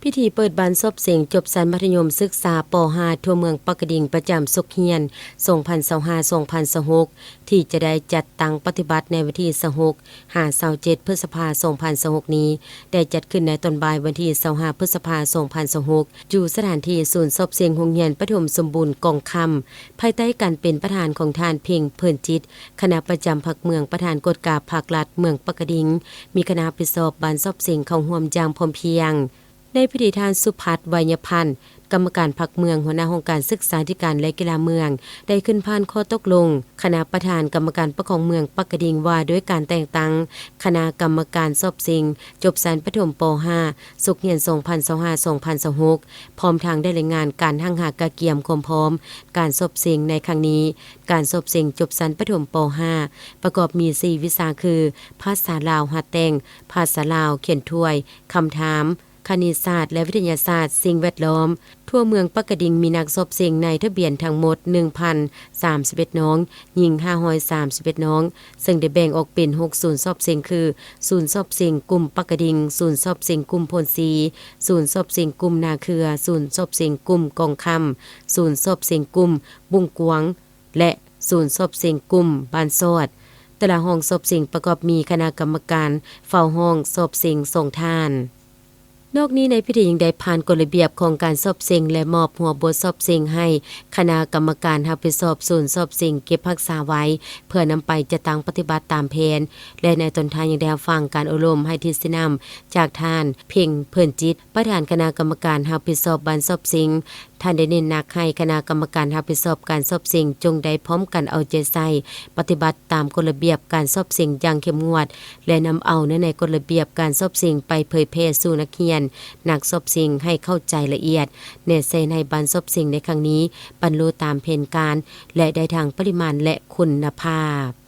ພິທີເປີດບານສອບເສັງຈົບຊັ້ນມັດທະຍົມສຶກສາ ປໍຫ້າ ທົ່ວເມືອງປາກກະດິງ ປະຈຳສົກຮຽນ ສອງພັນຊາວຫ້າ ສອງພັນຊາວຫົກ ທີ່ຈະໄດ້ຈັດຕັ້ງປະຕິບັດໃນວັນທີ ຊາວຫົກ ຫາ ຊາວເຈັດ ພຶດສະພາ ສອງພັນຊາວຫົກ ນີ້ ໄດ້ຈັດຂຶ້ນໃນຕອນບ່າຍວັນທີ ຊາວຫ້າ ພຶດສະພາ ສອງພັນຊາວຫົກ ຢູ່ສະຖານທີ່ສູນສອບເສັງໂຮງຮຽນປະຖົມສົມບູນກອງຄຳ ພາຍໃຕ້ການເປັນປະທານຂອງທ່ານ ເພັງ ເພີນຈິດ ຄະນະປະຈຳພັກເມືອງ, ປະທານກວດກາພັກລັດເມືອງປາກກະດິງ, ມີຄະນະຮັບຜິດຊອບບານສອບເສັງເຂົ້າຮ່ວມຢ່າງພ້ອມພຽງ. ໃນພິທີ ທ່ານ ສຸພັດ ໄວຍະພັນ ກຳມະການພັກເມືອງ, ຫົວໜ້າຫ້ອງການສຶກສາທິການ ແລະ ກິລາເມືອງ ໄດ້ຂຶ້ນຜ່ານຂໍ້ຕົກລົງຄະນະປະທານກຳມະການປົກຄອງເມືອງປາກກະດິງ ວ່າດ້ວຍການແຕ່ງຕັ້ງຄະນະກຳມະການສອບເສັງຈົບຊັ້ນປະຖົມ ປໍຫ້າ ສົກຮຽນ ສອງພັນຊາວຫ້າ ສອງພັນຊາວຫົກ ພ້ອມທັງໄດ້ລາຍງານການຮັ່ງຫາກະກຽມຄວາມພ້ອມການສອບເສັງໃນຄັ້ງນີ້. ການສອບເສັງຈົບຊັ້ນປະຖົມ ປໍຫ້າ ປະກອບມີ ສີ່ ວິຊາ ຄື ພາສາລາວຫັດແຕ່ງ, ພາສາລາວຂຽນຖ້ວຍ, ຄຳຖາມ, ຄະນິດສາດ ແລະ ວິທະຍາສາດສິ່ງແວດລ້ອມ. ທົ່ວເມືອງປາກກະດິງມີນັກສອບເສັງໃນທະບຽນທັງໝົດ ໜຶ່ງພັນສາມສິບເອັດ ນ້ອງ, ຍິງ ຫ້າຮ້ອຍສາມສິບເອັດ ນ້ອງ, ເຊິ່ງໄດ້ແບ່ງອອກເປັນ ຫົກ ສູນສອບເສັງ ຄື ສູນສອບເສັງກຸ່ມປາກກະດິງ, ສູນສອບເສັງກຸ່ມໂພນສີ, ສູນສອບເສັງກຸ່ມນາເຄືອ, ສູນສອບເສັງກຸ່ມກອງຄຳ, ສູນສອບເສັງກຸ່ມບຸງກວາງ ແລະ ສູນສອບເສັງກຸ່ມບ້ານຊອດ. ແຕ່ລະຫ້ອງສອບເສັງປະກອບມີຄະນະກຳມະການເຝົ້າຫ້ອງສອບເສັງ ສອງ ທ່ານ. ນອກນີ້ໃນພິທີຍັງໄດ້ຜ່ານກົດລະບຽບຂອງການສອບເສັງ ແລະ ມອບຫົວບົດສອບເສັງໃຫ້ຄະນະກຳມະການຮັບຜິດຊອບສູນສອບເສັງເກັບຮັກສາໄວ້ ເພື່ອນຳໄປຈັດຕັ້ງປະຕິບັດຕາມແຜນ ແລະ ໃນຕອນທ້າຍຍັງໄດ້ຮັບຟັງການອົບຮົມໃຫ້ທິດຊີ້ນຳຈາກທ່ານ ເພັງ ເພີນຈິດ ປະທານຄະນະກຳມະການຮັບຜິດຊອບບ້ານສອບເສັງ. ທ່ານໄດ້ເນັ້ນໜັກໃຫ້ຄະນະກຳມະການຮັບຜິດຊອບການສອບເສັງ ຈົ່ງໄດ້ພ້ອມກັນເອົາໃຈໃສ່ປະຕິບັດຕາມກົດລະບຽບການສອບເສັງຢ່າງເຂັ້ມງວດ ແລະ ນຳເອົາເນື້ອໃນກົດລະບຽບການສອບເສັງໄປເຜີຍແຜ່ສູ່ນັກຮຽນ, ນັກສອບເສັງໃຫ້ເຂົ້າໃຈລະອຽດ, ແນໃສ່ໃຫ້ບານສອບເສັງໃນຄັ້ງນີ້ບັນລຸຕາມແຜນການ ແລະ ໄດ້ທັງປະລິມານ ແລະ ຄຸນນະພາບ.